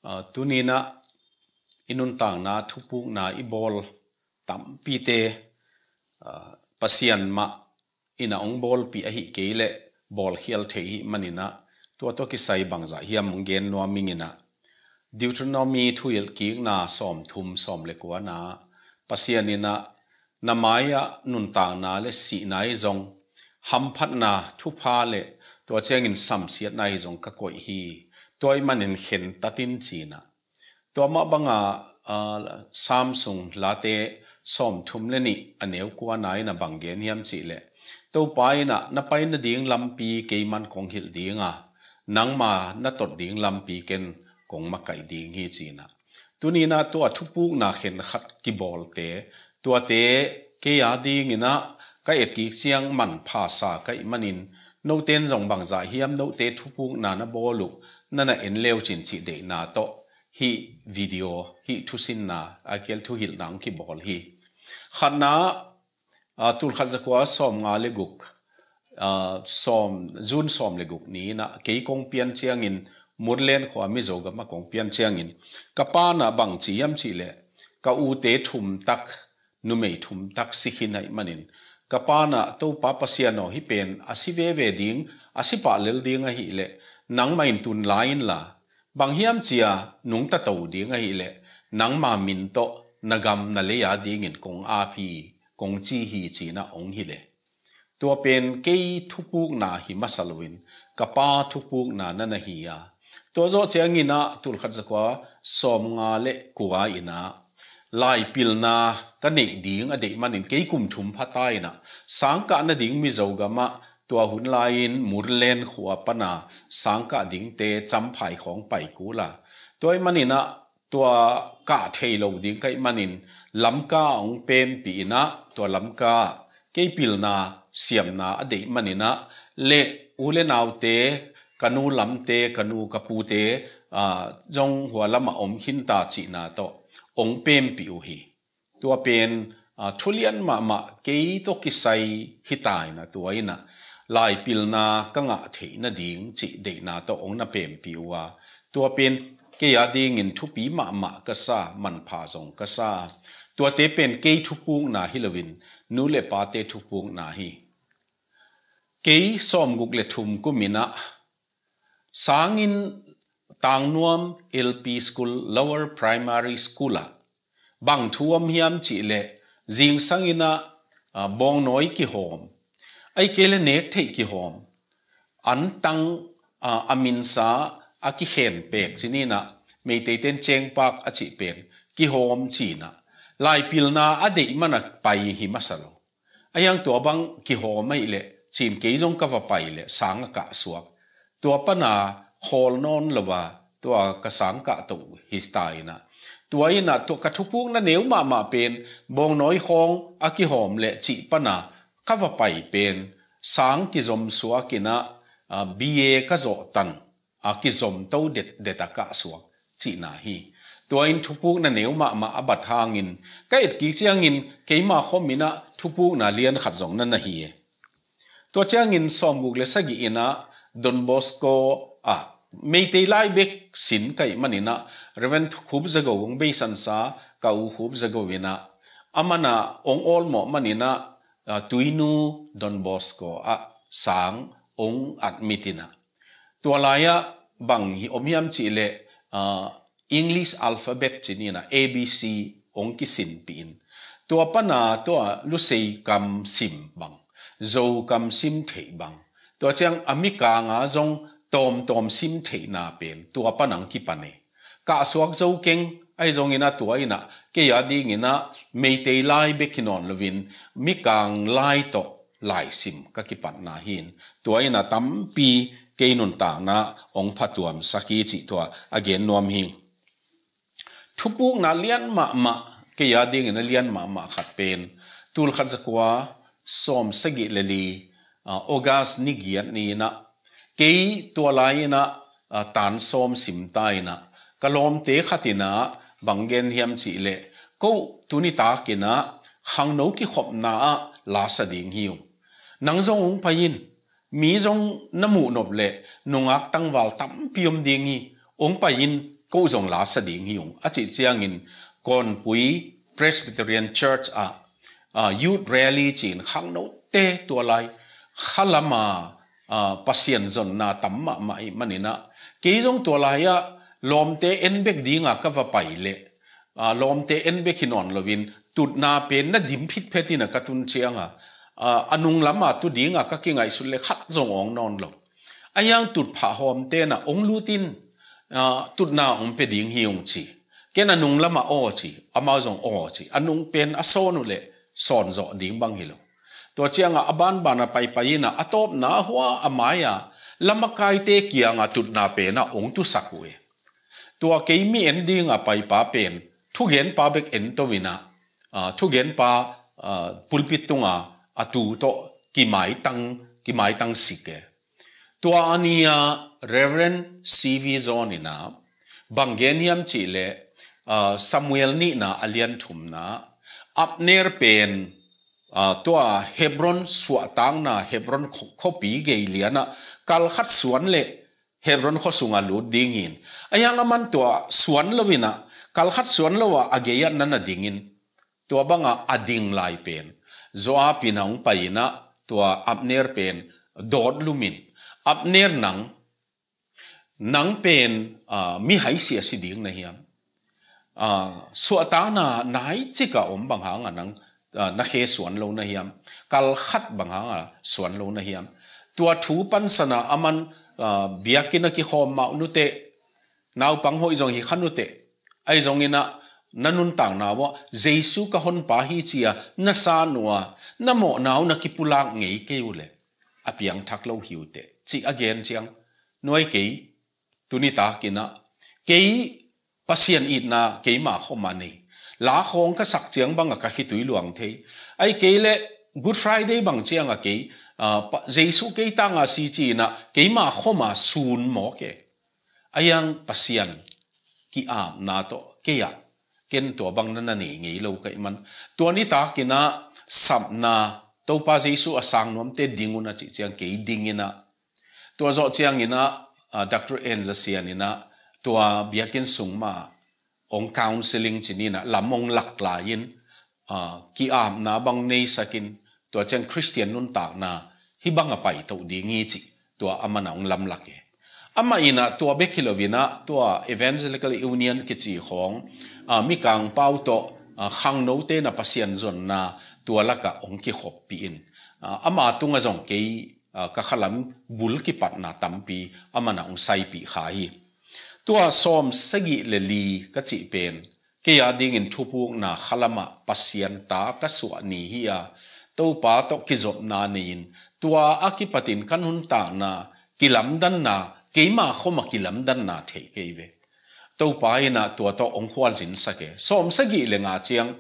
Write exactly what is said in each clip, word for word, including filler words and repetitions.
Tuninah i nuntakna thupukna i bawl tampite Pasian mah inah hong bawlpih ahi kei leh bawlkhial thei hi maninah tua tawh kisai bangzah hiam hong gen nuam inginah Deuteronomy thuhilhkikna sawmthum sawm le kuana Pasian inah na mai-ah nuntakna le sihna hi zong hamphatna thupha le tua ciangin samsiatna hi zong ka koih hi. Tua ih manin khentat in cinah tua mah banga Psalm sung Late sawmthum le nih a neu kuana inah bang gen hiam cihleh Topa inah na pai nading lampi keiman kong hilh dinga nangma na tot ding lampi ken kong makaih ding hi cinah tuninah tua thupukna khenkhat kibawlte tuate kei a dinginah ka etkik ciang manpha sa ka ih manin noten zong bangzah hiam note thupukna na bawl uh na na en leu cin cih deihna tawh hih video hih thusinna a kel thuhilhna hong kibawl hi. Khatna tulkhat zakua sawmnga le guk sawm June sawm le guk ni inah kei kong pian ciangin Murlen khua Mizo gama kong pian ciangin ka panah bang ci hiam cihleh ka ute thumtak numei thumtak si khin aih manin ka panah Topa Pasian aw hih pen a si veve ding a si pah lel ding ahihleh nangmah in tun lai inla bang hiam cia nungta to ding ahihleh nangma min tawh na gam na lei a dingin kong ap hi kong ci hi cinah hong hileh tua pen kei thupukna hi masa loin ka pa thupukna na na hi a tua zawh cianginah tulkhat zakua sawmnga le kua inah laipilna ka neih ding a deih manin kei kum thum phata inah sangkah nading Mizo gamah tua hun lai-in Murlen khua pana sangkah dingte Champhai khawng pai kula tua ih maninah tua kah thei lo ding ka ih manin Lamka a hong pempih inah tua Lamka kei pilna siamna a deih maninah le u le naute ka nu lamte ka nu ka pute zong hua lamah om khinta cihna tawh hong pempih uh hi. Tua pen thulian mahmah kei tawh kisai hita inah tua inah laipilna ka ngah theih nading cih deihna tawh hong na pempih uh a tua pen kei a dingin thupi mahmah ka sa manpha zong ka sa. Tuate pen kei thupukna hi loin nu le pate thupukna hi. Kei sawmguk le thum kuminah sangin Tangnuam L P School Lower Primary School ah bang thu om hiam cihleh zingsang inah bawngnawi kihawm ahi kei le nek theih kihawm antang a minsa a kikhen pek cininah Meiteiten cengpak a cih pen kihawm cinah laipilna a deih mana pai hi masa lo. A hiang tua bang kihawm ahihleh cin kei zong ka va pai leh sang a kah suak tua pana khawl nawn lo a tua ka sang kah toh hi ta inah tua inah tua ka thupukna neu mahmah pen bawngnawi khawng a kihawm leh cih pana ka va pai pen sang kizom suak inah B A ka zawh tan a kizom to detdet a kah suak cihna hi. Tua in thupukna neu mahmah a bat hangin ka etkik ciangin keima khawm inah thupukna lian khat zong na na hi e. Tua ciangin sawmguk le sagih inah Don Bosco ah Meitei lai bek sin ka ih maninah Reverend Khup Zago hong beisansa ka u Khup Zago inah amanah hong awlmawh maninah Tuinu Don Bosco ah sang hong admit inah tua lai-ah bang hi om hiam cihleh English alphabet cininah A B C hong kisinpih in tua pana tua Lusei kam sim bang Zo kam sim theih bang tua ciang a mikanga zong tawmtawm sim theihna pen tua pana hong kipan e. Kah suak zo keng ahi zongin a tua inah kei a dinginah Meitei lai bek hi nawn loin mikang lai tawh laisim ka kipatna hin tua inah tampi kei nuntakna hong phatuamsak hi cih tua a gen nuam hi. Thupukna lian mahmah kei a dingin a lian mahmah khat pen tulkhat zakua sawm sagih le li August ni giat ni inah kei tua lai inah tan sawm simta inah ka lawmte khat inah bang gen hiam cihleh ko tuni tak inah khangno kikhopna ah lasa ding hi uh. Nang zong hong pai in mi zong na muh nop leh nungak tangval tampi om ding hi. Hong pai in ko zong lasa ding hi ung. A cih ciangin Kawnpui Presbyterian Church ah, ah, youth rally ci-in khangnote tua lai khalama, ah, Pasian zonna tam mahmah ih maninah, kei zong tua lai-ah lawmte en bek dinga ka va pai leh, ah, lawmte en bek hi nawn loin tutna pen na dim phitphet inah ka tun cianga, ah, a nung lama tu dinga ka kingaihsut leh khat zong awng nawn lo. A hiang tutphah hawmte na ong lutin, ah, tutna ong pe ding hi ung ci. Ken a nung lama aw ci, amau zong aw ci. A nung pen a sawn uh leh sawn zawh ding bang hi lo. Tua cianga a banbana paipai ina a tawpna hua a mai-a lamakaite kianga tutna pena ong tusak uh e. Tua kei mi en dinga paipa pen thugenpa bek en to ina, ah, thugenpa, ah, pulpit tunga a tu tawh kimaitang, kimaitang sik e. Tua a ni-a Reverend C V John ina bang gen hiam cihleh, ah, Samuel nihna a lian thumna Abner pen, ah, tua Hebron suahtakna Hebron kho-, khuapi gei lianah kal khat suan leh Hebron khua sungah lut dingin. A hiang a man tua suan lo inah, kal khat suan lo ah a gei-ah na na dingin. Tua banga a ding lai pen Joab ina hong pai inah tua Abner pen dawt lumin. Abner nang, nang pen, ah, mihai sia si ding na hiam? Ah, suahtakna nai cika om bang hanga nang, ah, na khe suan lo na hiam? Kal khat bang hanga suan lo na hiam? Tua thu pansana a man, ah, biakinn a kikhawm mah nuteh, naupang hoih zong hi kha nuteh. Ahi zong inah na nuntakna uah Jesu ka honpa hi cia na san uh a, na mawhna uh na kipulak ngei kei uh leh a piangthak lo hi uh teh, cih a gen ciang. Nuai kei, tuni tak inah kei Pasian itna keima khoma nei. La khawng ka sak ciang banga ka khitui luang thei. Ahi kei leh Good Friday bang cianga kei, ah, pa-, Jesu kei tanga si ci inah keima khoma sun mawk e. A hiang Pasian ki-apna tawh kei-ah ken tua bang na na nei ngei lo ka ih man. Tua nitak inah sapna Topa Jesu a sang nuamte ding un a cih ciang kei ding inah. Tua zawh ciang inah, ah, Doctor N Zasian inah tua biakinn sung mah ong counseling ci ni inah lam ong lak lai-in, ah, ki-apna bang neisakin tua ciang Khristian nuntakna hih banga paitoh ding hi cih tua a mana ong lamlak e. Amah inah tua bek hi lo inah tua Evangelical Union kici khawng, ah, Mikang pau tawh, ah, khangnote na Pasian zonna tua lakah ong kikhoppi in. Ah, ama tunga zong kei, ah, ka khalam bul kipatna tampi a mana ong saipih kha hi. Tua sawm sagih le li ka cih pen kei a dingin thupukna khalamah Pasian ta ka suah ni hi a, Topa tawh kizopna nei-in tua a kipatin ka nuntakna kilamdanna, keima khoma kilamdanna thei kei ve. Topa inah tua tawh ong khualzinsak e. Sawm sagih le nga ciang,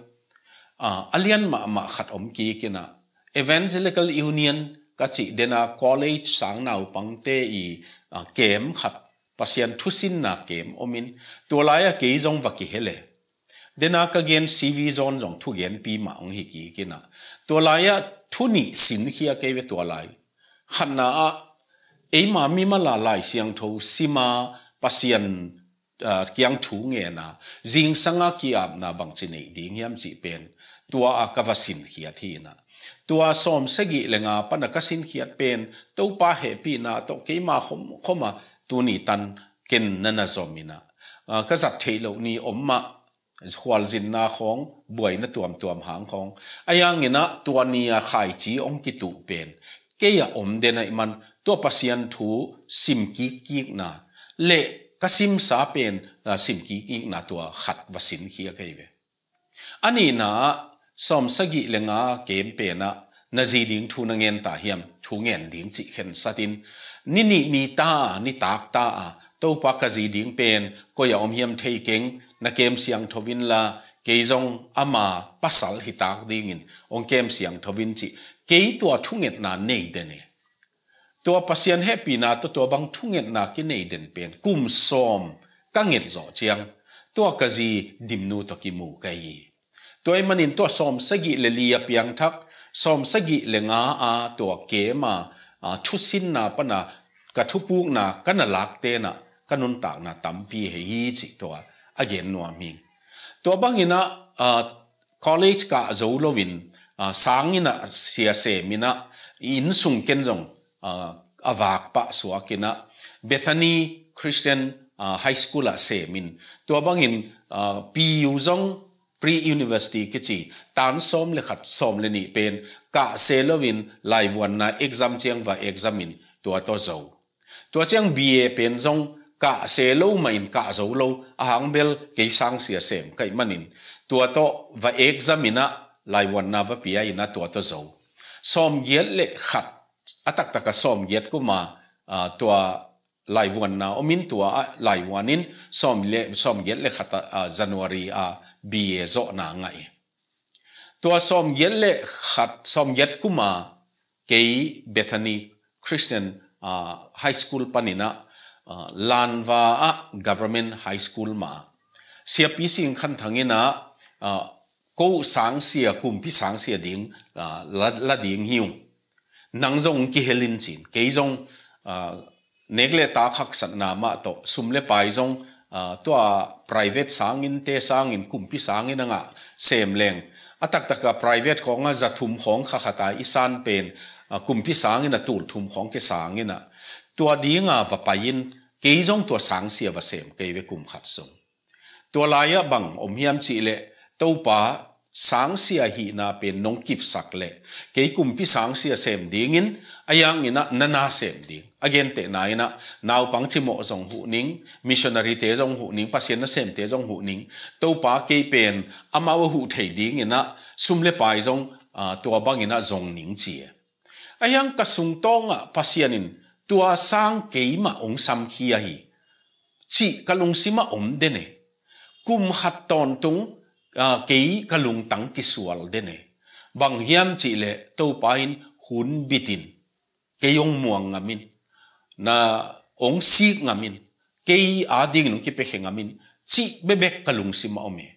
ah, a lian mahmah khat om kik inah Evangelical Union ka cih dena college sang naupangte i, ah, kem khat, Pasian thusinna kem omin, tua lai-ah kei zong va kihel e. Dena ka gen C V John zong thugenpi mah ong hi kik inah. Tua lai-ah thu nih sinkhia kei ve tua lai. Khatna ah eima mimal a Lai Siangtho sima Pasian, ah, kiang thu ngena, zingsanga ki-apna bangci neih ding hiam cih pen tua a ka va sinkhiat hi inah. Tua sawm sagih le nga pana ka sinkhiat pen Topa hehpihna tawh keima khom, khoma tuni tan ken na na zom inah, ah, ka zat theih loh ni om mah, khualzinna khawng, buaina tuamtuam hang khawng. A hiang inah tua ni-a khaici ong kituh pen kei a om den a ih man tua Pasian thu sim kikkikna le ka simsa pen, ah, sim kikkikna tua khat va sinkhia kei ve. A nihna ah sawm sagih le nga kem penah na zi ding thu na ngen ta hiam? Thu ngen ding cih khensatin, ni nih ni ta, ni tak ta a, Topa ka zi ding pen koi a om hiam thei keng, na kem siangtho inla, kei zong ama pasal hi tak dingin ong kem siangtho in cih, kei tua thungetna nei den e. Tua Pasian hehpihna tawh tua bang thungetna kinei den pen kum sawm ka nget zawh ciang tua ka zi Dimnu tawh kimu ka hi. Tua ih manin tua sawm sagih le li a piangthak, sawm sagih le nga a tua kem a, ah, thusinna pana ka thupukna ka na lakte na ka nuntakna tampi hei hi cih tua a gen nuam hi. Tua bangin ah, ah, college kah zo loin, ah, sangin ah sia semin ah, inn sung ken zong, ah, a vak pah suakin ah Bethany Christian, ah, High School ah semin, tua bangin, ah, P U zong, pre-university kici, tan sawm le khat, sawm le nih pen kah se loin laivuanna exam ciang va exam in tua tawh zo. Tua ciang B A pen zong kah se lo mah in kah zo lo, a hang bel kei sangsia sem ka hih manin tua tawh va exam in ah laivuanna va pia in ah tua tawh zo. Sawmgiat le khat, a taktak a sawmgiat kum a, ah, tua laivuanna om in tua ah laivuan in sawm le, sawmgiat le khat ah, ah, January ah B A zawhna ngah hi. Tua sawmgiat le khat, sawmgiat kum a kei Bethany Christian, ah, High School panin ah, ah, Lanva ah Government High School mah siapi Sing Khan Thang in ah, ah, ko sangsia, kumpi sangsia ding, ah, la, la ding hi ung. Nang zong kihel in ci-in, kei zong, ah, nek le tak haksatna mah tawh, sum le pai zong, ah, tua private sangin, te sangin, kumpi sangin a ngah sem leng, a taktak a private khawng ah za thum khawng kha khat a i san pen, ah, kumpi sangin a tul thum khawng kisangin ah, tua ding a va pai in, kei zong tua sangsia va sem kei ve kum khat sung. Tua lai ah bang om hiam cih leh, Topa, sangsia hihna pen nong kipsak leh kei kumpi sangsia sem dingin, a hang in ah na na sem ding. A gentehna in ah naupang cimawh zong huh ning, missionary te zong huh ning, Pasian nasemte zong huh ning. Topa, kei pen amau a huh thei dingin ah sum le pai zong, ah, tua bangin ah zong ning ci. A hang ka sungtawng ah Pasian in tua sang keimah hong samkhia hi cih ka lungsim ah om den e. Kum khat tawntung, ah, kei ka lungtang kisual den e. Bang hiam cih leh Topa in hun bit in kei hong muang ngam in, na hong sik ngam in, kei adingin hong kipiakhia ngam in, cih bekbek ka lungsim ah om e.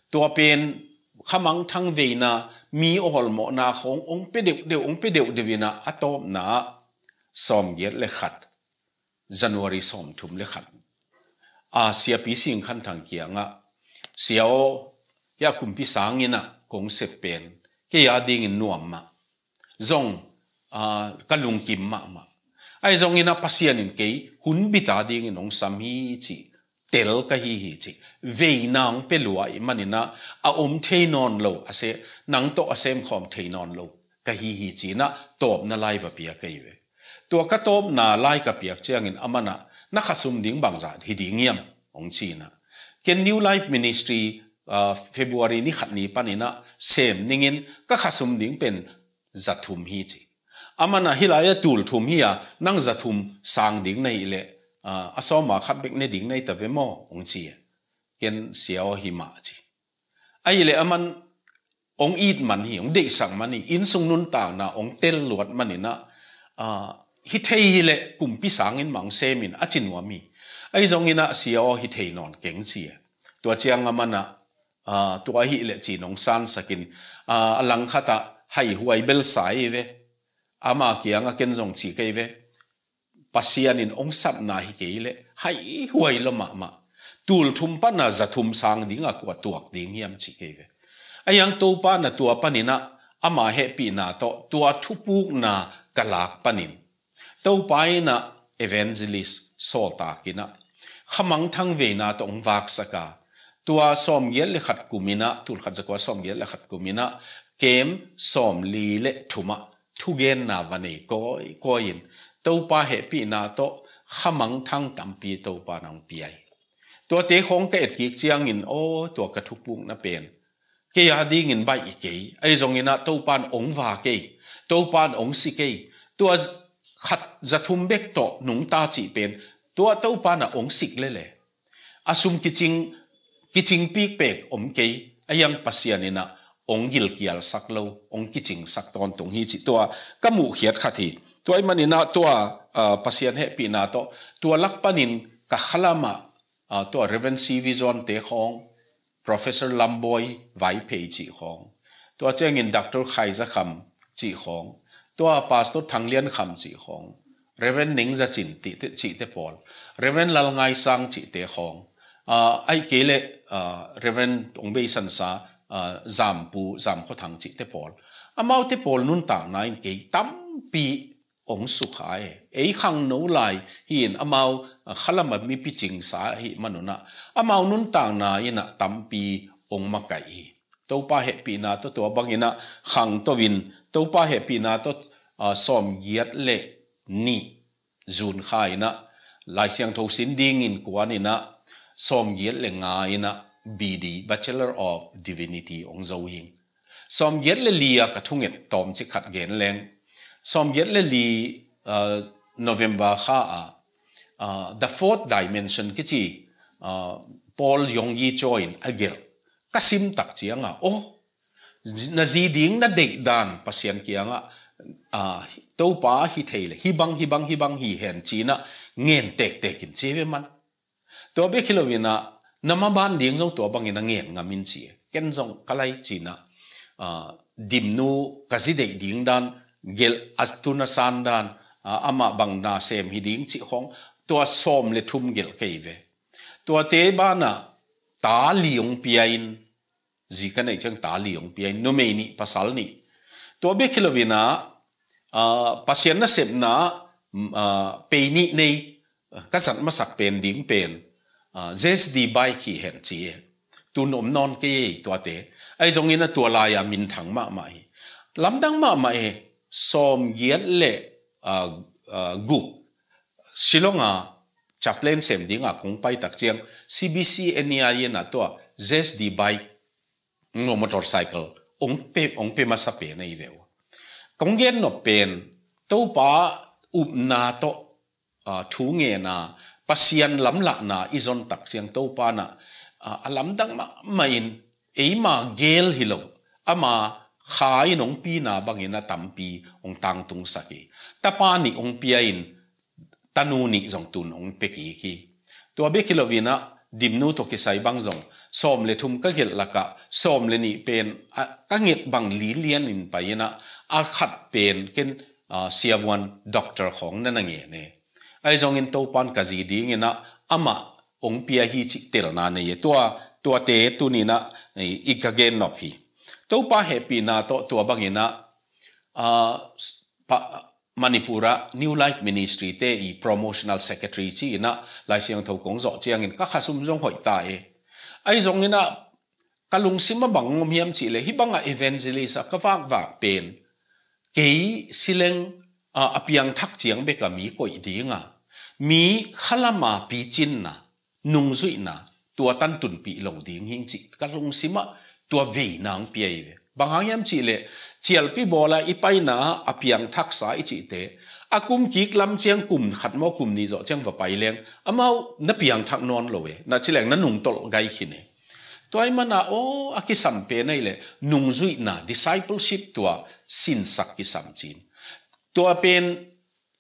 Tua pen khamangthang veina, mi awlmawhna khawng hong pia deuhdeuh, hong pia deuhdeuh in ah, a tawpna ah sawmgiat le khat, January sawmthum le khat, a siapi Sing Khan Thang kiangah, Sia aw, hia kumpi sangin ah kong sep pen kei adingin nuam mah, zong, ah, ka lungkim mahmah. Ahi zongin ah Pasian in kei hun bit adingin hong sam hi cih tel ka hi hi cih veina hong pia lua ahih manin ah, a om thei nawn lo, a se, nang tawh a semkhawm thei nawn lo ka hi hi ci-in ah tawpna lai va pia ka hi ve. Tua ka tawpna lai ka piak ciangin aman ah, na khasum ding bangzah hi ding hiam, hong ci-in ah. Ken New Life Ministry, ah, February ni khat ni panin ah sem ningin ka khasum ding pen za thum hi ci. Aman ah, hih lai ah tul thum hi a, nang za thum sang ding na hih leh, ah, a sawm a khat bek ne ding na hi ta ve maw, hong ci. Ken, Sia aw, hi mah ci. Ahih leh aman hong it man hi, hong deihsak man hi, inn sung nuntakna hong tel luat manin ah, ah, hi thei hi leh kumpi sangin mah hong sem in a ci nuam hi. Ahi zongin ah, Sia aw, hi thei nawn keng ci. Tua ciang aman ah, ah, tua ahih leh ci-in hong sansak in, ah, a langkhat ah haihuai bel sa hi ve. Ama kiangah ken zong ci kei ve, Pasian in hong sapna hi kei leh haihuai lua mahmah. Tul thum pan a za thum sang ding a kua tuak ding hiam ci kei ve. Ahi hang Topa in ah tua panin ah ama hehpihna tawh tua thupukna ka lak panin, Topa in ah evangelist sawltak in ah khamangthang veina tawh hong vaksak a, tua sawmgiat le khat kum in ah, tul khat za kua sawmgiat le khat kum in ah, kem sawmli le thum ah thugenna va nei kawikawi in, Topa hehpihna tawh khamangthang tampi Topa in hong pia hi. Tuate khawng ka etkik ciangin, aw, tua ka thupukna pen kei adingin baih hi kei. Ahi zongin ah Topa in hong va kei, Topa in hong si kei. Tua khat za thum bek tawh nungta cih pen tua Topa in ah hong sik lel e. A sum kicing, kicing pikpek om kei, ahi hang Pasian in ah hong gilkialsak lo, hong kicingsak tawntung hi cih tua ka muhkhiat khat hi. Tua ahih manin ah tua, ah, Pasian hehpihna tawh tua lak panin ka khalam ah, ah, tua Reverend C V John te khawng, Professor Lamboi Vaiphei cih khawng, tua ciangin Doctor Khai Za Kham cih khawng, tua Pastor Thang Lian Kham cih khawng, Reverend Neng Za Cin cihte pawl, Reverend Lal Ngai Sang cihte khawng, ah, ahih kei leh, ah, Reverend Ong Bei San Sa, ah, Zampu, Zam Khua Thang cihte pawl. Amaute pawl nuntakna in kei tampi ong sukha e. Ei khangno lai hi in amau, ah, khalam a mipi cingsa ahih manun ah, amau nuntakna in ah tampi ong makaih hi. Topa hehpihna tawh tua bangin ah khangto in, Topa hehpihna tawh, ah, sawmgiat le nih June kha in ah Lai Siangtho sim dingin kuan in ah sawmgiat le nga in ah B D, Bachelor of Divinity ong zo hi. Sawmgiat le li a ka thunget tawmcik khat gen leng. Sawmgiat le li, ah, November kha ah, ah, The Fourth Dimension kici, ah, Paul Yonggi Cho in a gelh ka sim tak ciang a, oh, na zi ding na deih dan Pasian kiang ah, ah, Topa hi thei le, hih bang, hih bang, hih bang hi hen ci in ah ngen tektek in ci ve man. Tua bek hi lo in ah, na maban ding zong tua bangin a ngen ngam in ci. Ken zong ka lai ci in ah, ah, Dimnu ka zi deih ding dan, gelh a tun a san dan, ah, amah bang na sem hi ding cih khawng, tua sawm le thum gelh kei ve. Tuate ban ah ta li ong pia in, zi ka neih ciang ta li ong pia in, numei nih, pasal nih. Tua bek hi lo in ah, ah, Pasian nasepna, ah, pei nih nei, ah, ka zat masak pen ding pen, ah, Z S D bike hi hen ci e. Tun om nawn kei e tuate. Ahi zongin ah tua lai a minthang mahmah hi. Lamdang mahmah e, sawmgiat le, ah, ah, guk Shillong a chaplain sem ding a kong pai tak ciang C B C N E I in ah tua Z S D bike, motorcycle ong pe, ong pe masa pen ahi ve uh. Kong gen nop pen, Topa upna tawh, ah, thu ngen a, Pasian lamlahna i zon tak ciang Topa in ah, ah, a lamdang mahmah in, eima gel hi lo, ama Kha in ong pina bangin a tampi ong tangtungsak hi. Tapa nih ong pia in, tanu nih zong tun ong pia kik hi. Tua bek hi lo in ah, Dimnu tawh kisai bang zong sawm le thum ka gelh lak ah sawm le nih pen, ah, ka nget bang lilian in pai in ah, a khat pen ken, ah, siavuan doctor khawng na na ngen e. Ahi zongin Topa'n ka zi dingin ah amah ong pia hi cih telna nei e. Tua, tuate tuni in ah, eh, i ka gen nop hi. Topa hehpihna tawh tua bangin ah, ah, s-, pa-, Manipur ah New Life Ministry te i promotional secretary ci in ah Lai Siangtho kong zawh ciangin ka khasum zong hoih ta e. Ahi zongin ah ka lungsim ah bang om hiam cih leh, hih bang a evangelist a ka vakvak pen, kei si leng, ah, a piangthak ciang bek a mi koih ding a, mi khalam a picinna, nungzuihna, tua tan tunpih lo ding hing cih ka lungsim ah tua veina ong pia hi ve. Bang hang hiam cih leh, cialpi bawl a i paina a piangthaksa i cihte, a kum kik lam ciang kum khat maw kum nih zawh ciang va pai leng, amau na piangthak nawn lo e, na ci leng na nungtolh gai khin e. Tua ahih man a, aw, a kisam pen ahih leh nungzuihna, discipleship tua sinsak kisam cin. Tua pen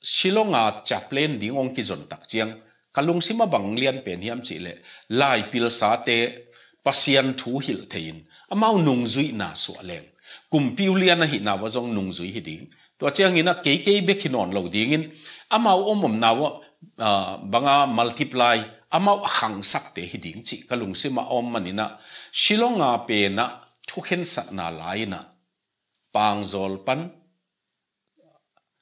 Shillong a chaplain ding ong kizon tak ciang ka lungsim ah bang lian pen hiam cih leh, lai pilsate Pasian thu hilh thei in amau nungzuihna suah leng, kumpi ulian ahihna uah zong nungzui hi ding. Tua ciangin ah kei kei bek hi nawn lo dingin, amau om omna uah, ah, bang a multiply, amau a khangsakte hi ding cih ka lungsim ah om manin ah, Shillong a pen ah thukhensatna la in ah, Pangzawl pan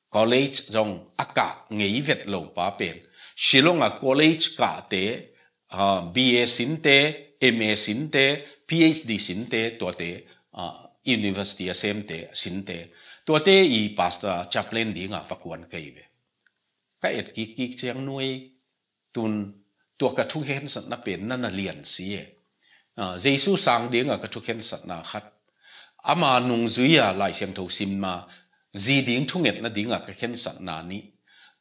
college zong a kah ngei vet lo pa pen, Shillong a college kahte, ah, B A sinte, M A sinte, P H D sinte, tuate, ah, university a semte, sinte, tuate i pastor chaplain ding a va kuan ka hi ve. Ka et kikkik ciang, nuai, tun tua ka thukhensatna pen na na lian si e. Ah, Jesu sang ding a ka thukhensatna khat, ama nungzui a Lai Siangtho simna, zi ding thungetna ding a ka khensatna nih,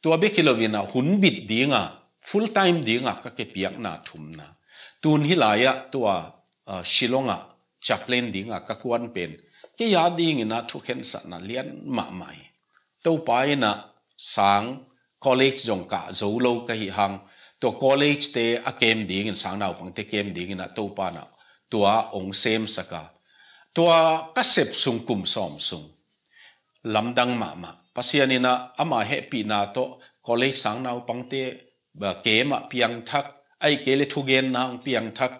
tua bek hi lo in ah hun bit ding a, full time ding a ka kipiakna thumna, tun hih lai ah tua, ah, Shillong ah chaplain ding a ka kuan pen, kei a dingin ah thukhensatna lian mahmah hi. Topa in ah sang college zong kah zo lo ka hih hang, tua college te a kem dingin, sang naupangte kem dingin ah Topa in ah tua ong semsak a, tua ka sep sung kum sawm sung, lamdang mahmah. Pasian in ah ama hehpihna tawh college sang naupangte, ah, camp ah piangthak, ahih kei leh thugenna hong piangthak,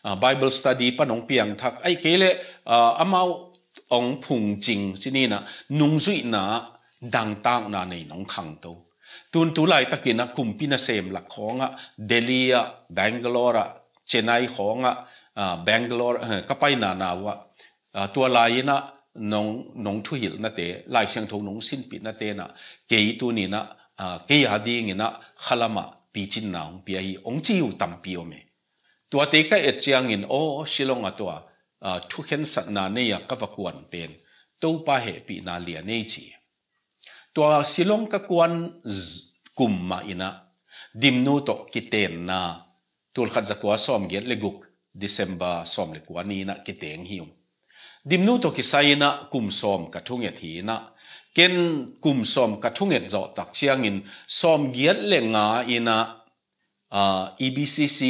ah, Bible study pan hong piangthak, ahih kei leh, ah, amau hong phungcing, ci ni in ah, nungzuihna dangtakna nei in hong khangto. Tun tu laitakin ah kumpi nasem lak khawng ah, Delhi ah, Bangalore ah, Chennai khawng ah, ah, Bangalore, eh, ka paina na uh ah, ah, tua lai-in ah nong, nong thuhilhnate, Lai Siangtho nong sinpihnate in ah, kei tuni in ah, ah, kei a dingin ah khalam ah picinna hong pia hi, hong ci uh tampi om e. Tuate ka et ciangin, aw, Shillong ah tua, ah, thukhensatna nei a ka va kuan pen Topa hehpihna lian ei ci. Tua Shillong ka kuan z-, kum mah in ah Dimnu tawh kitenna, tul khat za kua sawmgiat le guk, December sawm le kua ni in ah kiteng hi ung. Dimnu tawh kisai in ah kum sawm ka thunget hi in ah, ken kum sawm ka thunget zawh tak ciangin sawmgiat le nga in ah, ah, E B C C,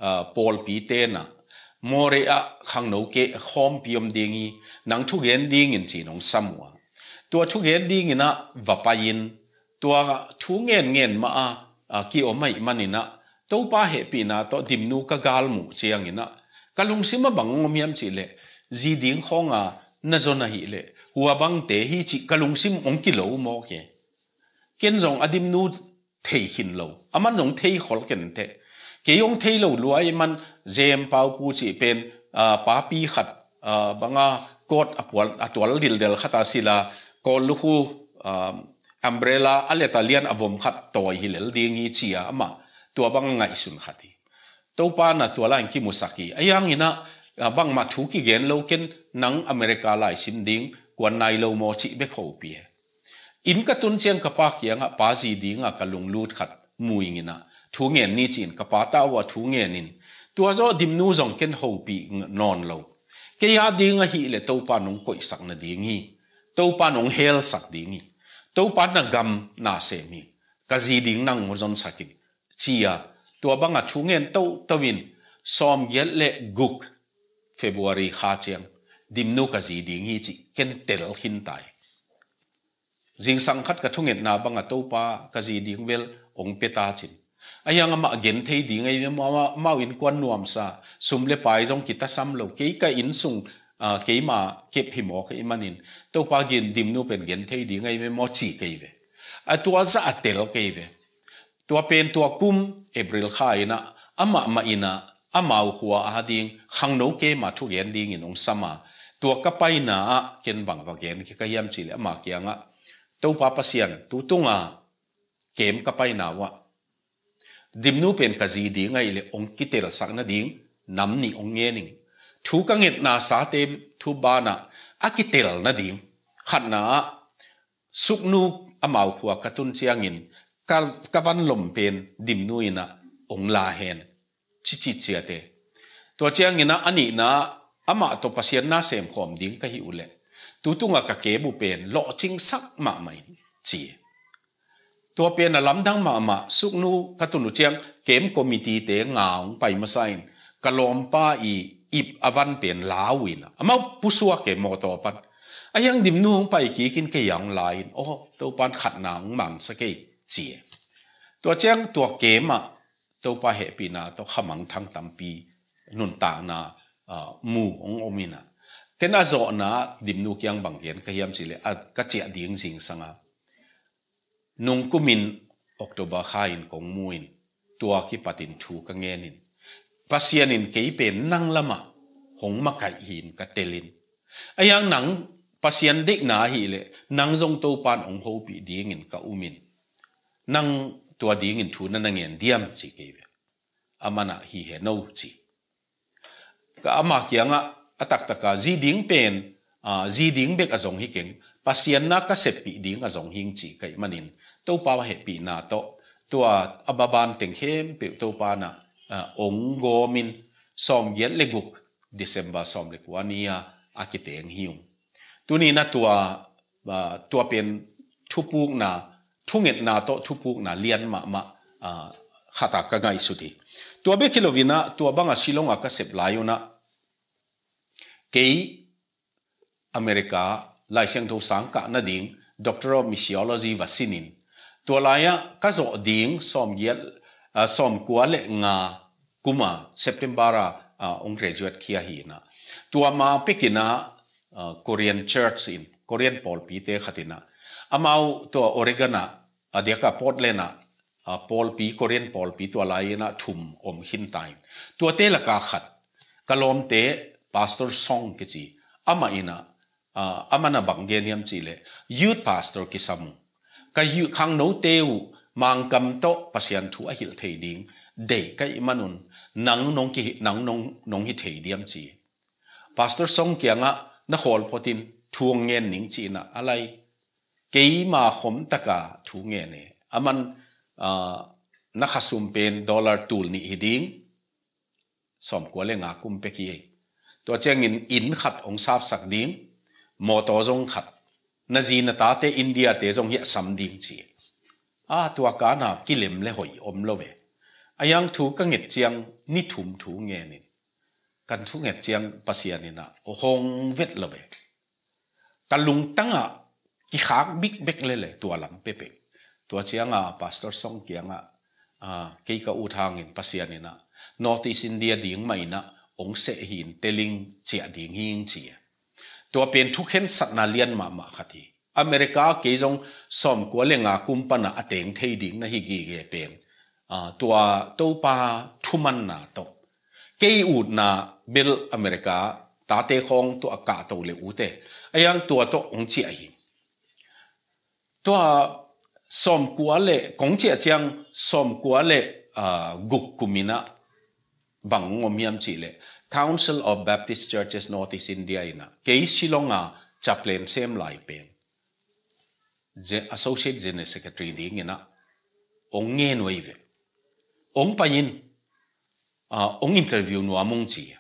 ah, pawlpite in ah, Moreh ah khangno kei khawmpi om ding hi, nang thugen dingin ci-in hong sam uh a. Tua thugen dingin ah va pai-in, tua thu ngenngen mah a, ah, kiom ahih manin ah, Topa hehpihna tawh Dimnu ka galmuh ciangin ah, ka lungsim ah bang hong om hiam cih leh, zi ding khawng a na zon ahih leh, hua bangte hi cih ka lungsim hong kilo mawk e. Ken zong a Dimnu thei khin lo. Aman zong thei khol kei inteh. Kei hong thei lo lua ahih man, Jem Pau Pu cih pen, ah, papi khat, ah, bang a coat a pual, a tual dildel khat a sil a, kawl lukhu, ah, umbrella a let a lian a vom khat tawi hi lel ding hi ci a, amah tua bang a ngaihsun khat hi. Topa in ah tua lai-in kimusak hi. Ahi hangin ah, ah, bangmah thu kigen lo, ken nang America lai sim ding kuan nai lo maw cih bek hopih e. Inn ka tun ciang ka pa kiangah, pa, zi ding a ka lunglut khat mu ing in ah, thu ngen ni ci-in ka pa tau a thu ngen in, tua zawh Dimnu zong ken hopih nawn lo. Kei a ding ahih leh Topa in hong koihsak nading hi. Topa in hong helsak ding hi. Topa in na gam na sem hi. Ka zi ding nang hong zonsak in, ci a, tua bang a thu ngen toto in, sawmgiat le guk February kha ciang Dimnu ka zi ding hi cih ken tel khin ta hi. Zingsang khat ka thungetna bang a, Topa, ka zi ding bel hong pia ta cin. Ahi hang amah gen thei ding ahi ve maw, amah, amau innkuan nuamsa, sum le pai zong kitasam lo, kei ka inn sung, ah, keima kep hi mawk ahih manin, Topa, gen, Dimnu pen gen thei ding ahi ve maw ci kei ve. A tua zah a tel kei ve. Tua pen tua kum April kha in ah, amah mah in ah, amau khua a ding khangno camp a thugen dingin hong sam a, tua ka paina ah ken bang va gen kik ka hiam cih leh, ama kiangah, Topa Pasian, tu tung a camp ka paina uh ah, Dimnu pen ka zi ding ahih leh hong kitelsak nading nam nih hong ngen ing. Thu ka ngetna sate thu banah a kitel nading, khatna ah, Suknu amau khua ka tun ciangin ka, ka van lom pen Dimnu in ah hong la hen, ci ci ciat e. Tua ciangin ah a nihna, amah tawh Pasian na semkhawm ding ka hih uh leh, tu tung a ka camp uh pen lawhcingsak mahmah in, ci. Tua pen a lamdang mahmah, Suknu ka tun uh ciang camp committee-te nga hong pai masa in, ka lawmpa' ip a van pen la uh in ah, amau pusuak e mawtaw pan. Ahi hang Dimnu hong pai kik in kei a hong la in, aw, Topa in khatna hong mangsak ei, ci e. Tua ciang tua camp ah Topa hehpihna tawh khamangthang tampi, nuntakna, ah, mu hong om in ah, ken a zawhna Dimnu kiang bang gen ka hiam cih leh, a ka ciah ding zingsang a, nung kumin October kha in kong mu in, tua kipatin thu ka ngen in, Pasian in kei pen nang lamah hong makaih hi in ka tel in. Ahi hang nang Pasian deihna ahih leh, nang zong Topa in hong hopih dingin ka um in, nang tua dingin thu na na ngen diam, ci kei ve. Aman ah hi hen o, ci. Ka ama kiangah a taktak a, zi ding pen, ah, zi ding bek a zong hi keng, Pasian na ka seppih ding a zong hi ing, ci ka hih manin, Topa hehpihna tawh tua a baban teng khempeuh Topa in ah, ah, hong gawm in, sawmgiat le guk December sawm le kua ni a, a kiteng hi ung. Tuni in ah tua, ah, tua pen thupukna, thungetna tawh thupukna lian mahmah, ah, khat a ka ngaihsut hi. Tua bek hi lo in ah, tua bang a Shillong a ka sep lai un ah, kei America Lai Siangtho sang kah nading Doctor of Missiology va sin in, Tua lai-ah ka zawh ding sawmgiat, ah, sawmkua le nga kuma September ah, ah, hong graduate khia hi in ah. Tua ma pekin ah, ah, Korean church in, Korean pawlpite khat in ah, amau tua Oregon ah, a diak a Portland ah, ah, pawlpi, Korean pawlpi tua lai in ah thum om khin ta in. Tuate laka khat, ka lawmte Pastor Song kici, amah in ah, ah, amah in ah bang gen hiam cih leh, youth pastor kisam ung. Ka youth khangnote uh Mangkam tawh Pasian thu a hilh thei ding deih ka hih manun, nang nong kihi-, nang nong, nong hi thei diam ci. Pastor Song kiangah na khawl photin thu hong ngen ning ci in ah, a lai. Keima khom taka thu ngen e. Aman, ah, na khasum pen dollar tul nih hi ding. Sawmkua le nga kum pek hi. Tua ciangin inn khat hong sapsak ding, mawtaw zong khat. Na zi na tate India te zong hiah sam ding ci. A tua kana kilem le hoih om lo ve. A yang thu ka nget ciang ni thum thu ngen in. Kan thu nget ciang Pasian in ah hong vet lo ve. Ka lungtangah kikhak bikbek lele tua lam pepek. Tua cianga Pastor Song kiangah, ah, kei ka ut hangin Pasian in ah North East India ding mah in ah hong seh hi in, teling ciah ding hing ci. Tua pen thukhensatna lian mahmah khat hi. America kei zong sawmkua le nga kum pana a teng thei ding na hi gige pen, ah, tua Topa thumanna tawh. Kei utna bel America tate khawng tua a kahto le ute. A yang tua tawh hong ciah hi. Tua sawmkua le, kong ciah ciang sawmkua le, ah, guk kum in ah bang hong om hiam cih leh, Council of Baptist Churches North East India in ah kei Shillong a chaplain sem lai pen, Ge-, Associate General Secretary ding in ah hong ngen uh hi ve. Hong pai in, ah, hong interview nuam ung ci.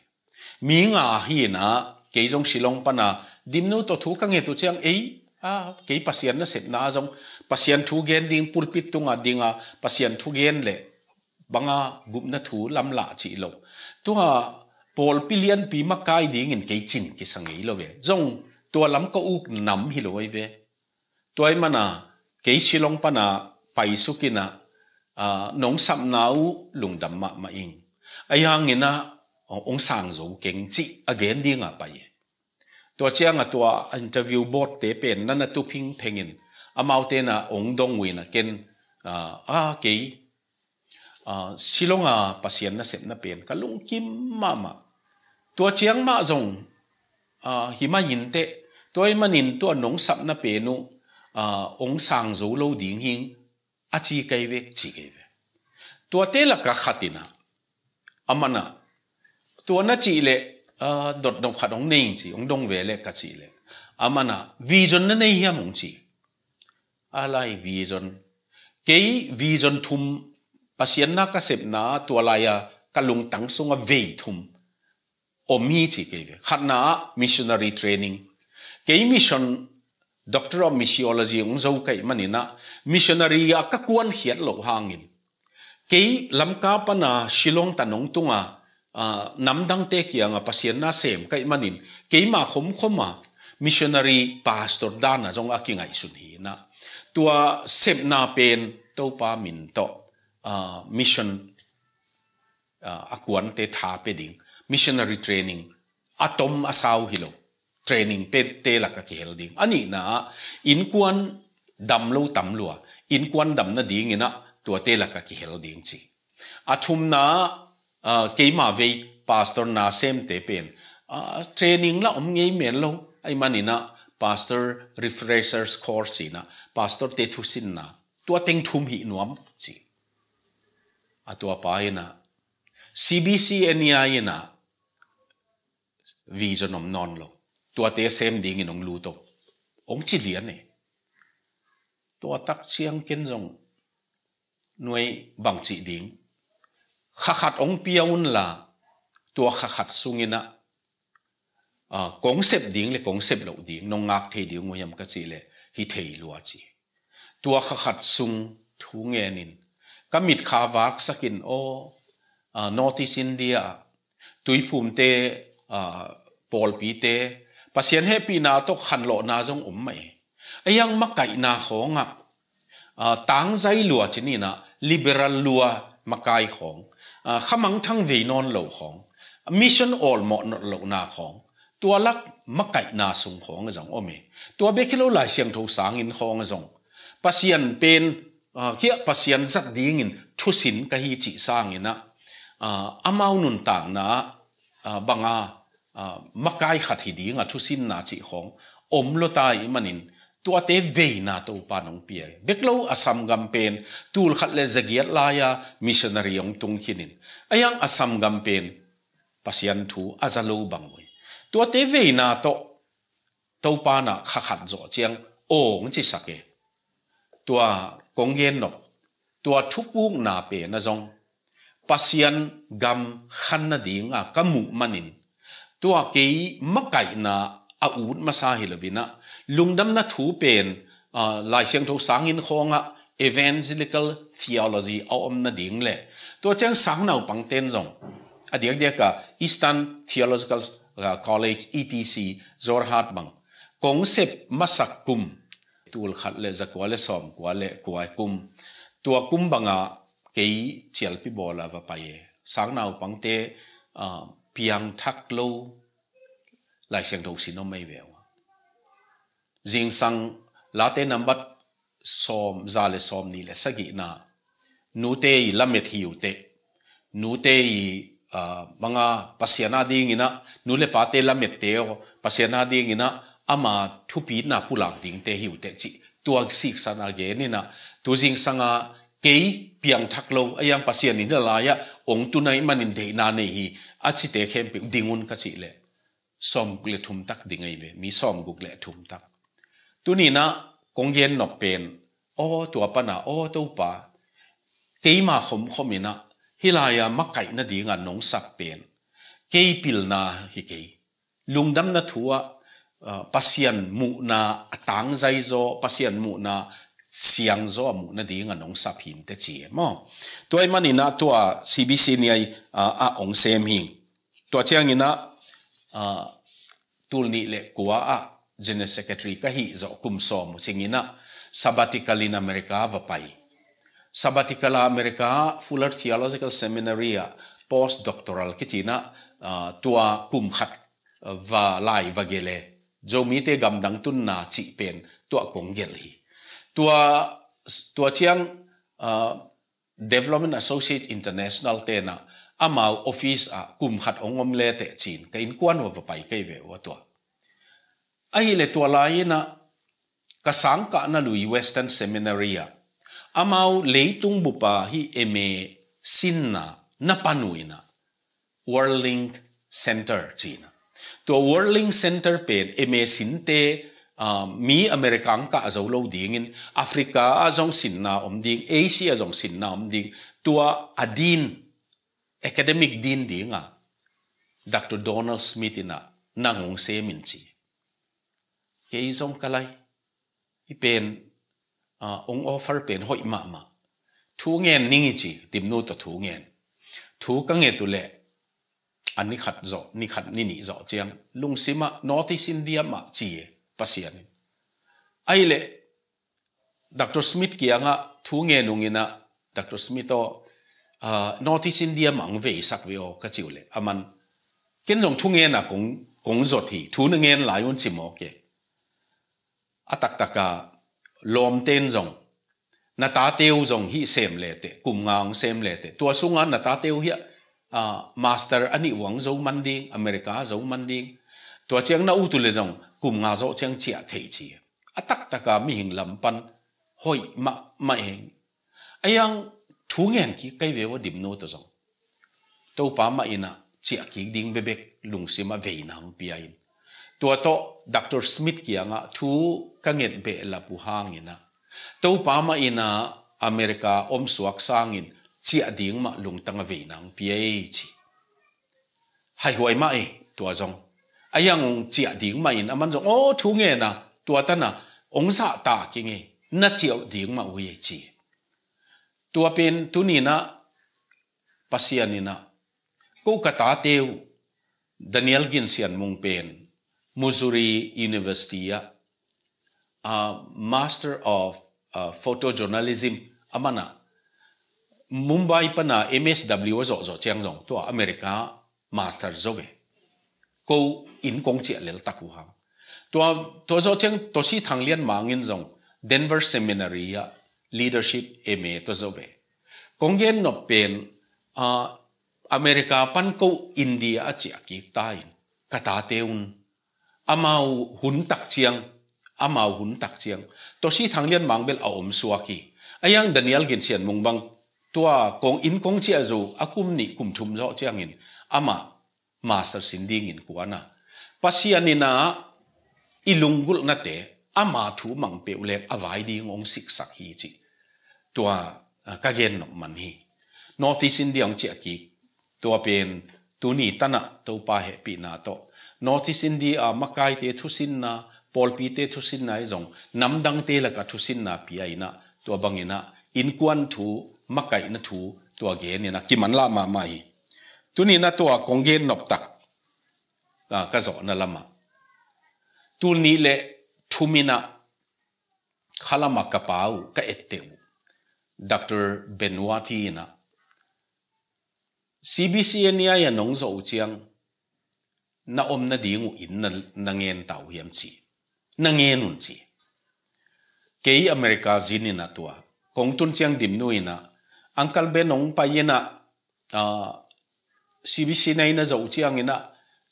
Mi nga hi in ah, kei zong Shillong pana Dimnu tawh thu ka nget uh ciang ei, ah, kei Pasian nasepna zong, Pasian thu gen ding, pulpit tunga dinga Pasian thu gen le banga gupna thu lamlah cih lo. Tua pawlpi lianpi makai dingin kei cin kisa ngei lo ve. Zong tua lam ka uk nam hi lo ahi ve. Tua ahih mana kei Shillong pana paisuk in ah, ah, nong sapna uh lungdam mahmah ing. Ahi hangin ah, hong sang zo keng cih a gen dinga pai. Tua cianga tua interview board te pen na na tuphing phengin, amaute na hong dong uh in ah ken, ah, ah, kei, ah, Shillong a Pasian nasepna pen ka lungkim mahmah. Tua ciang mah zong, ah, hi mah inteh, tua ahih manin tua nong sapna pen uh, ah, hong sang zo lo ding hing, a ci kei ve, ci kei ve. Tuate laka khat in ah, aman ah, tua na cih leh, ah, dotnop khat hong nei ing ci, hong dong ve leh ka cih leh, aman ah, vision na nei hiam hong ci. A lai vision. Kei vision thum, Pasian na ka sepna tua lai-a ka lungtang sunga vei thum om hi ci kei ve. Khatna ah missionary training. Kei mission, Doctor of Missiology hong zo ka hih manin ah missionary ah ka kuankhiat loh hangin, kei Lamka pana Shillong tan hong tunga, ah, namdangte kianga Pasian na sem ka hih manin, keima khomkhoma missionary pastor dana zong a kingaihsun hi in ah, tua sepna pen Topa min tawh, ah, mission, ah, a kuante tha pe ding, missionary training, a tom a sau hi lo, training pete laka kihel ding. A nihna ah, innkuan dam lo tam lua, innkuan dam nadingin ah tuate laka kihel ding ci. A thumna ah, ah, keima vei pastor na semte pen, ah, training la om ngei men lo, ahih manin ah pastor refreshers course ci in ah, pastor te thusinna, tua teng thum hih nuam ci. A tua pa in ah, C B C N E I in ah, vision om nawn lo. Tuate sem dingin hong lut o, hong ci lian e. Tua tak ciang ken zong nuai bang cih ding. Kha khat hong pia un la, tua kha khat sungin ah, ah, kong sep ding le kong sep loh ding, nong ngak thei ding uh hiam ka cih leh, hi thei lua ci. Tua kha khat sung thu ngenin, ka mitkha vaksakin, aw, ah, North East India, Tuiphumte, ah, pawlpite, Pasian hehpihna tawh khanlawhna zong om mah e. A yang makaihna khawngah, tangzai lua ci ni in ah, liberal lua makai khawng, khamangthang vei nawn lo khawng, mission awlmawh nawn lohna khawng, tua lak makaihna sung khawng a zong om hi. Tua bek hi lo, Lai Siangtho sangin khawng a zong Pasian pen, khiah Pasian zat dingin thusin ka hi cih sangin ah, amau nuntakna ah banga makai khat hi dinga thusinna cih khawng om lo ta ih manin, tuate veina Topa nong pia hi. Bek lo Assam gam pen, tul khat le zagiat lai-a missionary hong tung khinin, a hiang Assam gam pen Pasian thu a za lo bang uh hi. Tuate veina tawh Topa in ah kha khat zawh ciang aw hong cisak hi. Tua kong gen nop, tua thupukna pen a zong Pasian gam khan nadinga ka muh manin, tua kei makaihna a ut masa hi lo in ah, lungdamna thu pen, Lai Siangtho sangin khawngah evangelical theology a om nading le, tua ciang sangnaupangten zong a diakdiaka Eastern Theological College, E T C, Jorhat bang kong sep masak kum, tul khat le zakua le sawmkua le kua kum, tua kum banga kei cialpi bawla va pai e. Sangnaupangte piangthak lo Lai Siangtho sin om ei ve uh a, zingsang Late nambat sawm, za le sawmnih le sagihna, nute i lamet hi uh teh, nute i banga Pasian a dingin ah, nu le pate lamette aw, Pasian a dingin ah ama thupitna pulak dingte hi uh teh cih tua siksan a gen in ah, tu zingsanga kei piangthak lo, a hiang Pasian in a lai-ah hong tun ahih manin deihna nei hi, a cite khempeuh ding un ka cih leh sawmguk le thum tak ding ahi ve, mi sawmguk le thum tak. Tuni in ah kong gen nop pen, aw tua pana, aw Topa, keima khomkhom in ah hih lai-a makaih nadinga nong sak pen kei pilna hi kei. Lungdamna thu ah Pasian muhna a tangzai zaw, Pasian muhna siangzaw a muh nadinga nong sap hi inteh ci e maw. Tua ih manin ah tua C B C ni ai a hong sem hi. Tua ciangin ah tul nih le kua ah General Secretary ka hih zawh kum sawm uh cingin ah sabbatical in America va pai. Sabbatical a America Fuller Theological Seminary ah post doctoral kici in ah tua kum khat va lai va gele, Zomite gamdang tunna cih pen tua kong gel hi. Tua, tua ciang Development Associate International te in ah amau office ah kum khat hong om le teh ci-in ka innkuan uh va pai kei ve uh a tua. Ahih leh tua lai-in ah ka sangkahna lui Western Seminary ah amau leitung bup a hih M A sinna na pan uh in ah World Link Center ci-in ah. Tua World Link Center pen M A sinte mi America ang kah zo lo dingin Africa ah zong sinna om ding, Asia ah zong sinna om ding, tua a din, academic din dinga Doctor Donald Smith in ah nang hong sem in ci. Kei zong ka lai, hih pen hong offer pen hoih mahmah. Thu ngen ning i ci, Dimnu tawh thu ngen. Thu ka nget uh leh a ni khat zawh, ni khat ni nih zawh ciang lungsim ah North East India mah ci e, Pasian in. Ahih leh Doctor Smith kiangah thu ngen ung in ah, Doctor Smith aw, North East India mah ang veisak ve aw ka ci uh leh aman, ken zong thu ngen a kong, kong zot hi, thu na ngen lai un ci mawk e. A taktak a lawmten zong, na tate uh zong hih sem le teh, kum nga hong sem le teh, tua sunga na tate uh hiah master a nih uh ang zo man ding, America zo man ding. Tua ciang na ut uh leh zong kum nga zawh ciang ciah thei ci. A taktak a mihing lam pan hoih mahmah e. A hiang thu ngen kik kei ve uh a Dimnu tawh zong. Topa mah in ah ciah kik ding bekbek lungsim ah veina hong pia in. Tua tawh Doctor Smith kiangah thu ka nget behlap uh hangin ah Topa mah in ah America om suak sangin ciah ding mah lungtang ah veina hong pia ei ci. Haihuai mah ei tua zong. A hiang hong ciah ding mah in aman zong aw thu ngen a, tua tan a hong zahtak ing ei, na ciah uh ding mah uh ei ci. Tua pen tuni in ah Pasian in ah ko ka tate uh, Daniel Gin Sian Mung pen Missouri University ah Master of uh, photojournalism a man a Mumbai pana M S W a zawhzawh ciang zong tua America master zo ve. Ko inn kong ciah lel tak uh hang. Tua, tua zawh ciang Tosi Thang Lian Mang in zong Denver Seminary ah leadership M A tua zo ve. Kong gen nop pen uh, America pan ko India a ciah kik ta in ka tate un amau hun tak ciang, amau hun tak ciang Tosi Thang Lian Mang bel a om suak hi. A yang Daniel Gin Sian Mung bang tua kong inn kong ciah zo a kum nih kum thum zawh ciangin amah master sin dingin kuan a. Pasian in a i lunggulhnate ama thu mang peuh lek a vai ding ong siksak hi ci. Tua ah, ka gen nop man hi. North East India ong ciah kik tua pen tuni tan ah Topa hehpihna tawh North East India a makaite thusinna, pawlpite thusinna i zong namdangte laka thusinna pia in a tua bangin a innkuan thu, makaihna thu tua gen in a kimanlah mahmah hi. Tuni in a tua kong gen nop tak ah, ka zawhna lam ah tul nih le thum in a khalam a ka pa uh, ka etteh uh Doctor Benuati in a C B C N E I a nong zawh uh ciang na om nading uh inn na, na ngen ta uh hiam ci. Na ngen un ci. Kei America zin in a tua kong tun ciang Dimnu in a Uncle Ben ong pai in a ah, C B C N E I na zawh uh ciangin a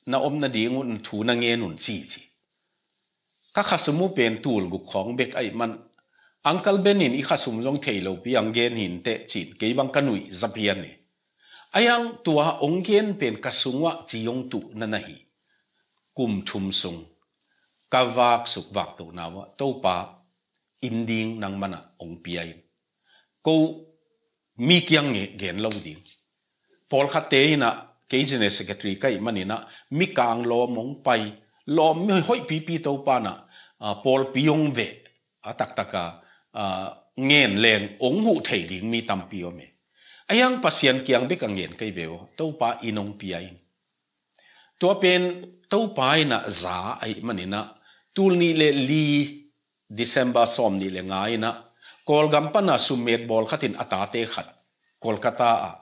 na om nading uh thu na ngen un ci ci. Ka khasum uh pen tul guk khawng bek ahih man Uncle Ben in i khasum zong thei lo pi ang gen hi inteh ci in kei bang ka nuih zapian hi. A yang tua ong gen pen ka sung uah ci ong tuh na na hi. Kum thum sung ka vak suk vak tohna uah Topa inn ding nangman a ong pia in. Ko mi kiang nge gen lo ding. Pawlkhatte in a kei general secretary ka hih man in a mikang lawm ong pai, lawm mi hoih pipi Topa in a ah, pawlpi ong veh a taktak a ah, ngen leng ong huh thei ding mi tampi om e. A yang Pasian kiang bek a ngen kei ve aw, Topa inn ong pia in. Tua pen Topa in a za ahih man in a tul nih le li December sawm nih le nga in a Kawlgam pan a summet bawl khat in a tate khat Kolkata ah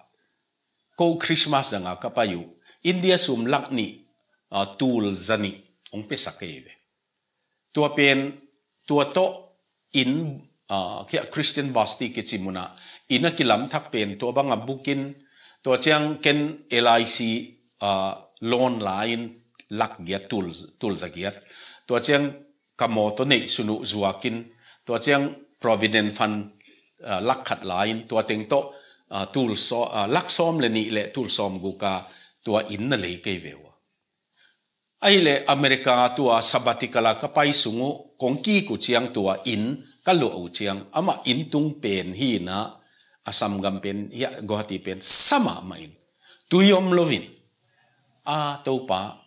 ko Christmas dang a ka pai uh India sum lak nih ah, tul za nih ong piasak kei ve. Tua pen tua tawh inn ah, kia Christian Basti kici mun ah inn a kilam thak pen tua bang a booking, tua ciang ken L I C ah, loan la in lak giat tul, tul za giat. Tua ciang ka mawtaw neih sun uh zuak in, tua ciang Provident Fund ah, lak khat la in, tua teng tawh ah, tul saw, ah, lak sawm le nih le tul sawm guk a tua inn na lei kei ve uh a. Ahih leh America tua sabbatical a ka pai sung uh kong kik uh ciang tua inn ka luah uh ciang amah inn tung pen hi in a, Assam gam pen hi a, Guwahati pen sa mahmah in tui om lo in a, Topa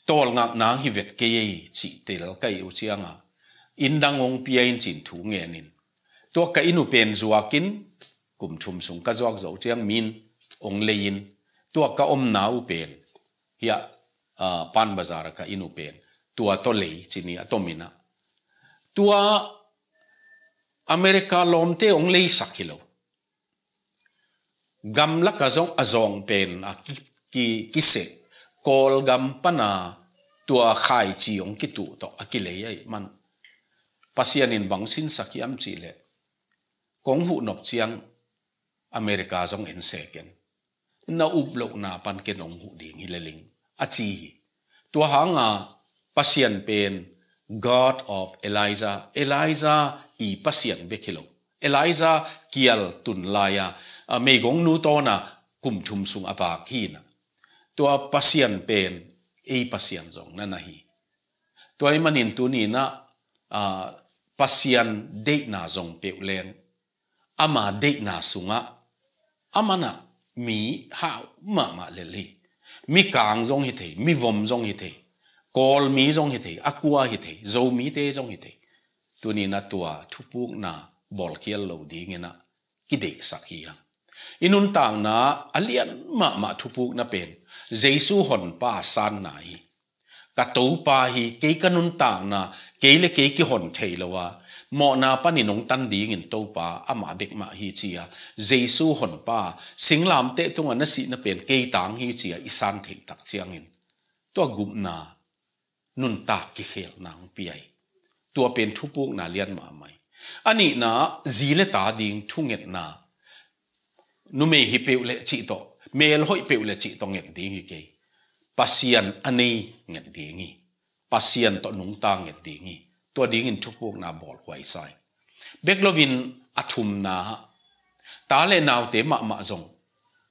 tawlngak nang hi vet kei ei cih tel ka hih uh ciang a inn dang ong pia in ci in thu ngen in tua ka inn uh pen zuak in kum thum sung ka zuak zawh uh ciang min ong lei in tua ka omna uh pen hi a, ah, Pan Bazar a ka inn uh pen tua tawh lei ci ni a tom in a. Tua America lawmte ong leisak hi lo. Gamlak a zong a zawng pen a ki, ki, kiseh Kawlgam pan a tua khaici ong kituh tawh a kilei ahih man Pasian in bang sinsak hiam cih leh kong huh nop ciang America zong en se ken. Na up lohna pan ken ong huh ding hi le ling a ci hi. Tua hanga Pasian pen God of Elijah, Elijah i Pasian bek hi lo. Elijah kial tun lai a, a meigong nu tawn a kum thum sung a vak hi in a. Tua Pasian pen ei Pasian zong na na hi. Tua ahih manin tuni in a, a, Pasian deihna zong peuh leng ama deihna sungah a man a mi hau mahmah lel hi. Mi kang zong hi thei, mi vom zong hi thei, Kawlmi zong hi thei, a kua hi thei, Zomite zong hi thei. Tuni in a tua thupukna bawlkhial lo ding in a kideihsak hi hang. I nuntakna a lian mahmah thupukna pen Jesu honpa a sanna hi. Ka Topa hi, kei ka nuntakna, kei le kei kihon thei lo a, mawhna panin hong tan dingin Topa amah bek mah hi ci-a, Jesu honpa singlamteh tungah na sihna pen kei tang hi ci-a i san theih tak ciangin, tua gupna nuntak kikhelna hong pia hi. Tua pen thupukna lian mahmah hi. A nihna, zi le ta ding thungetna, numei hi peuh le cih tawh, mel hoih peuh le cih tawh nget ding hi kei. Pasian a nei nget ding hi. Pasian tawh nungta nget ding hi. Tua dingin thupukna bawlkhuai sa hi. Bek loin a thumna, ta le naute mahmah zong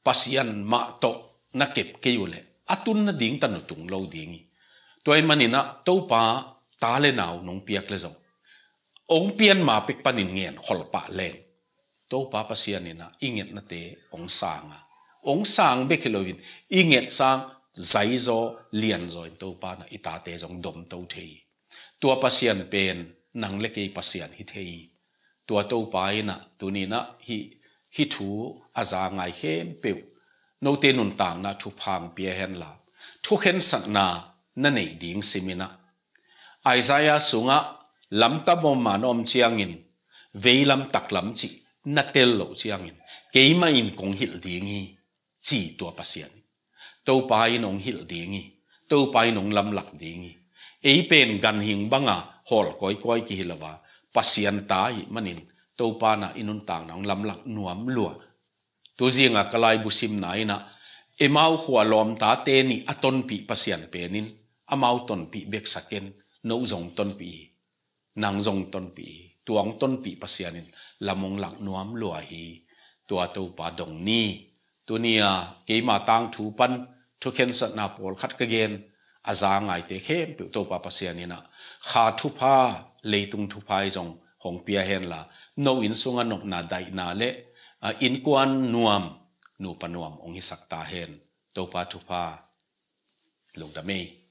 Pasian mah tawh na kep kei uh leh a tun nading tanu tung lo ding hi. Tua ahih manin ah Topa ta le nau nong piak le zong, hong pian ma pek panin ngen khol pah leng, Topa Pasian in ah i ngetnate hong sang a, hong sang bek hi loin i nget sang zaizaw lianzaw in Topa in ah i tate zong domto thei hi. Tua Pasian pen nang le kei Pasian hi thei hi. Tua Topa in ah tuni in ah hih, hih thu a za ngai khempeuh, note nuntakna thupha hong pia hen la, thukhensatna na neih ding sim in ah, Isaiah sungah lamta bawm man a om ciangin, veilam taklam cih na tel loh ciangin, keimah in kong hilh ding hi, ci tua Pasian. Topa in hong hilh ding hi. Topa in hong lamlak ding hi. Ei pen ganhing banga hawl kawikawi kihi lo a, Pasian ta ahih manin Topa in ah i nuntakna hong lamlak nuam lua. Tuzinga ka laibu simna in ah, Emau khua lawmtate nih a tonpih Pasian penin, amau tonpih beksa ken, no zong tonpih hi. Nang zong tonpih hi. Tua hong tonpih Pasian in lam hong lak nuam lua hi. Tua Topa dong ni. Tuni-a keima tangthu pan thukhensatna pawlkhat ka gen, a za ngaite khempeuh Topa Pasian in ah kha thupha, leitung thupha hi zong hong pia hen la, no inn sungah nopna daihna le, a, innkuan nuam, nupa nuam hong hisak ta hen. Topa thupha. Lungdam ei.